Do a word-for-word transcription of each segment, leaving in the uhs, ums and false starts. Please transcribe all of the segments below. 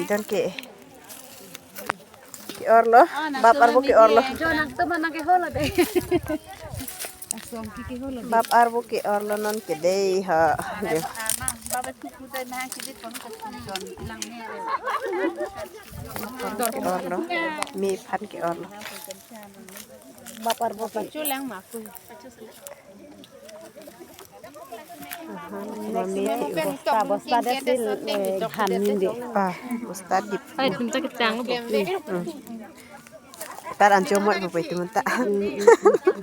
Ton ke. Ke-orlo. Bap arvo ke-orlo. John, ang teman ang ke holo dei. Asong ke ke holo dei. Bap arvo ke-orlo non ke dei ha. Ke-orlo. Mephan ke-orlo. Bap arvo ke. Chulang maku. Aha, mami ti bosta, bosta dei si, eh, han min dei. Ah, bosta dip. Ai, tum ta kechang bo. Hmm. Tar ancho mo bo tum ta. Hmm, hmm, hmm.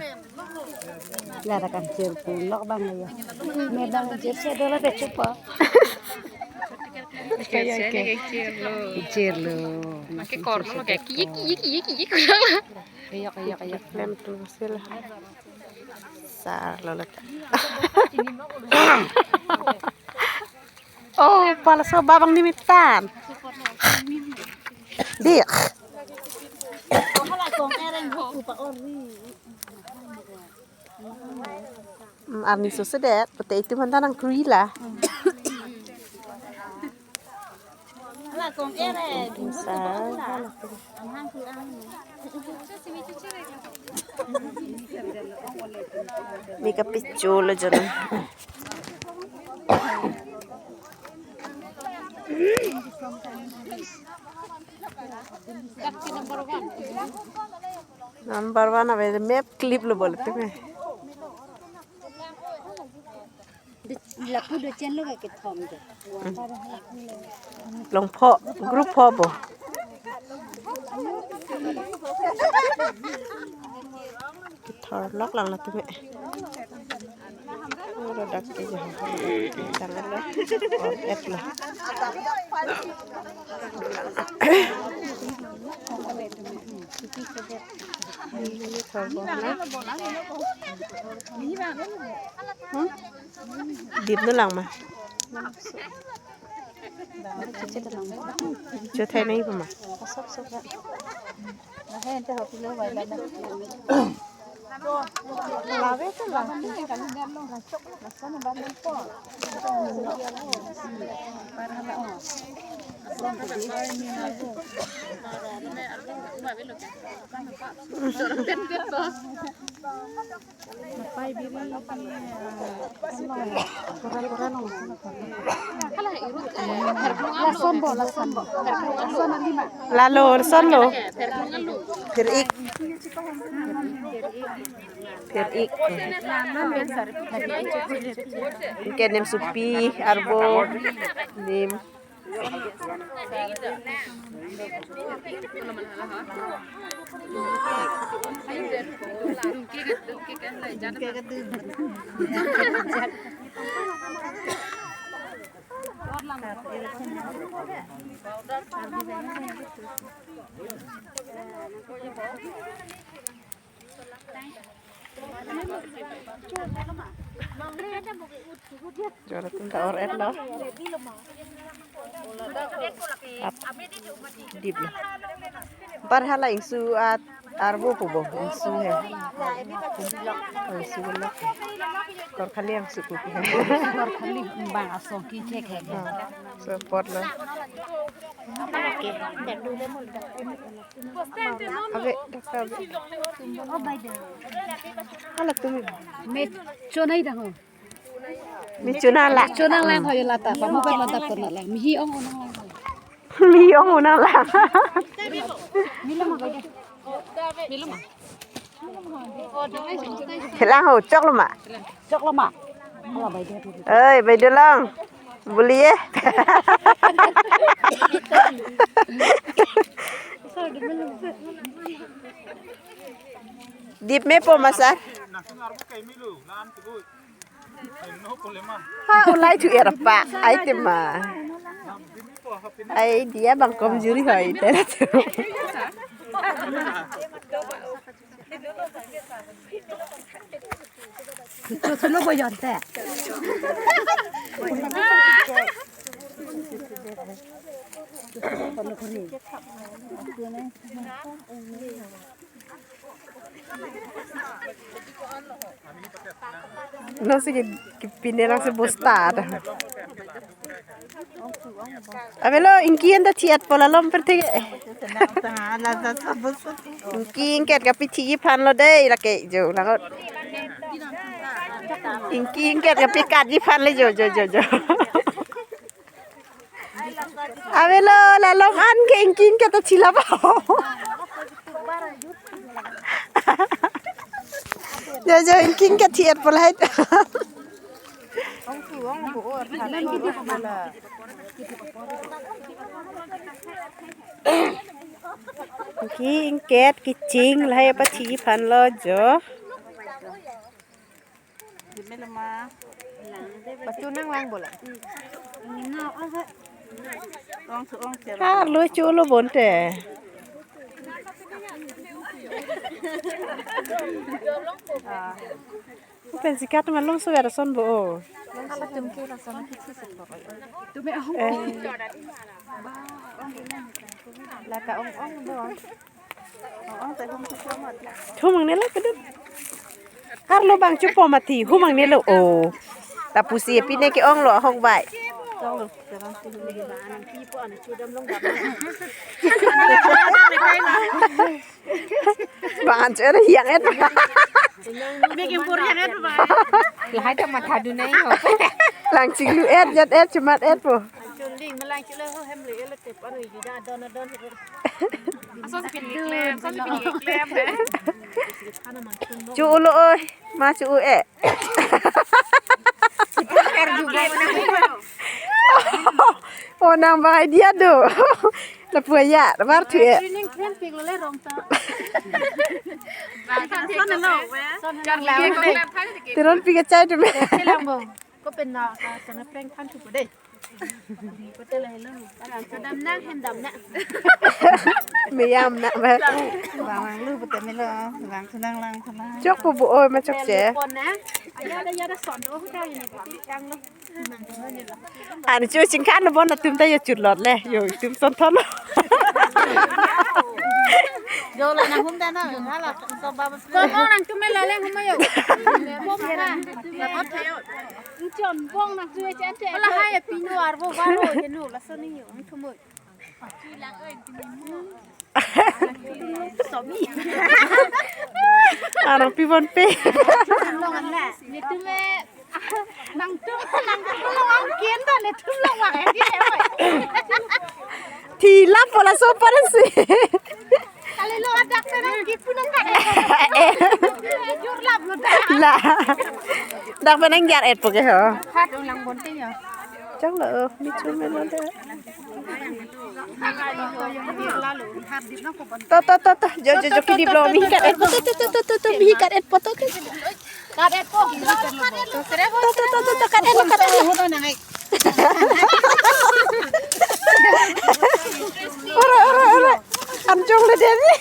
Lata kan cherpu lok bang ya. Me bang cherse dola te chupa. Cherse le cherlo. Cherlo. Make korlo ke kiye kiye kiye kiye. Ayo, ayo, ayo. Klem tu sila. Sar lo lata. Oh, palaso babang nimitan. Dik. Mm, arni susedet, pute itu mantan ang krui la. Sa. Mika picholo jono. Number one ave map clip lo bole tumi. Lapu do chen lo ke kethom de. Long pho, group pho bo. Kethor lok lang la tumi. Oro dak ke jaha. Tanglo. Or et lo. Ini thor bo na. Hmm? Dip no lang ma. Cho thai nai pa ma. Lason bo, lason bo. Lason lima. Lalo, lason lo. Pher-ik. Pher-ik. Ke nem supi, arvo, nem. Jor atum ta or et lo. Ap. Dip lo. Bar hala ingsu at arvo pu bo. Ingsu he. Ingsu lo. Kor khali ingsu pu he. Kor khali bang asong ki chek he. Hmm. So pot lo. Ave, dak ave. Hala tumi. Me chonai dang ho. Me chona la. Chona lang ho yo lata. Pamo pa mata pona lang. Mihi ong onang lang ho. Mihi ong onang lang. Milo ma bai de. Milo ma. Thelang ho, choklo ma. Choklo ma. Hala bai de. Oi, bai de lang. Buli ye. Dip me po masar. Ha, ulai thu er pa. Ai tema. Ai dia bang komjuri hoi. Tera tu. Cho sulo boyon te. No si ke, kepine lang si bosta ada. Avelo, ingki anta thi-et po la lom per thik. Ingki ingket kapithi ji aphan lo dei, lake jo langot. Ingki ingket kapikat ji aphan le jo, jo, jo, jo. Avelo, la lom an ke ingki ingket ta thila ba. Jo, jo, ingki ingket thi-et po la hai. Ingki ingket kecheng lahai pathi aphan lo jo. Pachu nanglang bola. Ong su ong cher. Arlo chulo bonte. Ah. Pensi kat malong suwer ason bo. Ala tum ke lason kithi si ko. Eh. Lata ong ong bo. Ong ong ta hum tu sama. Thum ang nelo pedun. Arlo bang chupo mati, hum ang nelo o. Lapusi pine ke-ong lo ahok bai. Bang an chu-et hiang-et. Bikin pur hiang-et ba. Lahai ta matha dunai ho. Lang chinglu et, jat et, chumat et po. Chunding malang chilo ho hem le ele te pan wi da don don. Aso pin klem, aso pin klem. Chu ulo oi, ma chu u e. Oh, nang bang idea do. Lapu ya, mar thu e. Training krim pik lo le rong ta. Son lo. Teron pik achai tu me. Telang bong. Ko pen na ka sana prank than thu ko dei. Ko te le lo. Dam nang hem dam na. Meyam na ba. Bang lang lu pute melo. Bang thu nanglang thu na. Chok po bo oi ma chokche. Pon na. Aya da ya da son do ka ni ko ti kang lo. Ani chu chingkhan lo bon atum ta yo chut lot le. Yo tum son thon lo. Jo la na hum da na. Hala so ba ba. Ko ko nang tum le le hum yo. Bom na. La ko thayo. Chon bong nang chu chen te. Hala hai pinu arvo varo ye no la so ni yo. Thum oi. Somi. Arong pi bon pe. Nangtum, nangtum long ang kien ta, nangtum long ang kien. Thi lam po laso paran si. Kali lo adak penang kipunan ka. Eh. Jur lap lo dak. La. Dak penang jar et po ke ho. Hat ulang bonting ya. Chang lo, mi chu me lo de. To, to, to, to. Jo, jo, jo, kidi blo, mihi kat et po, to, to, to, mihi kat et po, to, to. Kat et po. To, to, to, to, to, kat et lo, kat et lo. Oro, oro, oro. An chong le de ni.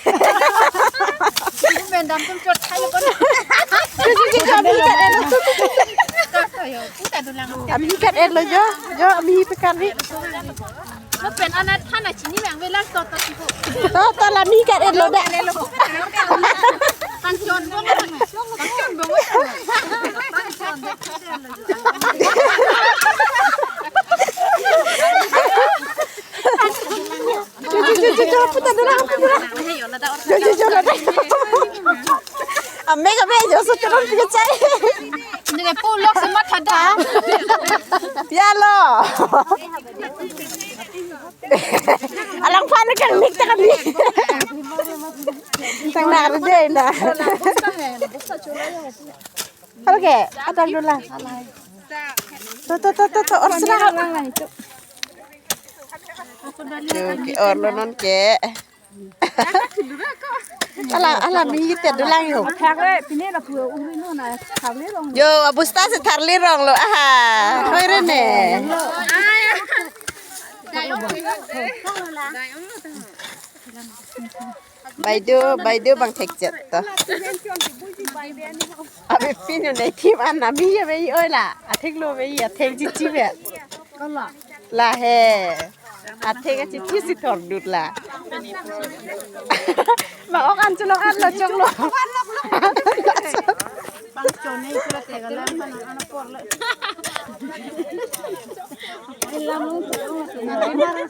Men dam tum chot thai lo kon. Jo, jo, jo, jo, mihi kat et lo. Ami kat et lo jo, jo, ami pekan ni. Lo pen anat thana chini mang velang to to tipo. To to la mihi kat et lo da. Pangchon bong, pangchon bong. Pangchon bong. Jo, jo, jo, jo, jo, puta dulu, puta dulu. Jo, jo, jo, lada. Ame kami jo so turun ke chai. Ini ke pulok semat ada. Ya lo. Alang pan kan nik ta kami. Tang na ru dei na. Oke, atang dulu lah. To, to, to, to, to, or sila. Ke or lo non ke. Ala, ala, mihi tet dolang yo. Thak le, pine la pu uri no na, thak le rong. Jo, abusta si tharli rong lo. Aha, hoi re ne. Baido, baido bang thek chet to. Abi pinu ne thim an ami ya be oi la. Athek lo be, athek chichi be. La he. Athek chichi si thor dut la. Ma ok an chulong an lo chok lo. Pangchone pura tegalam panang ana porlo. Ilam lung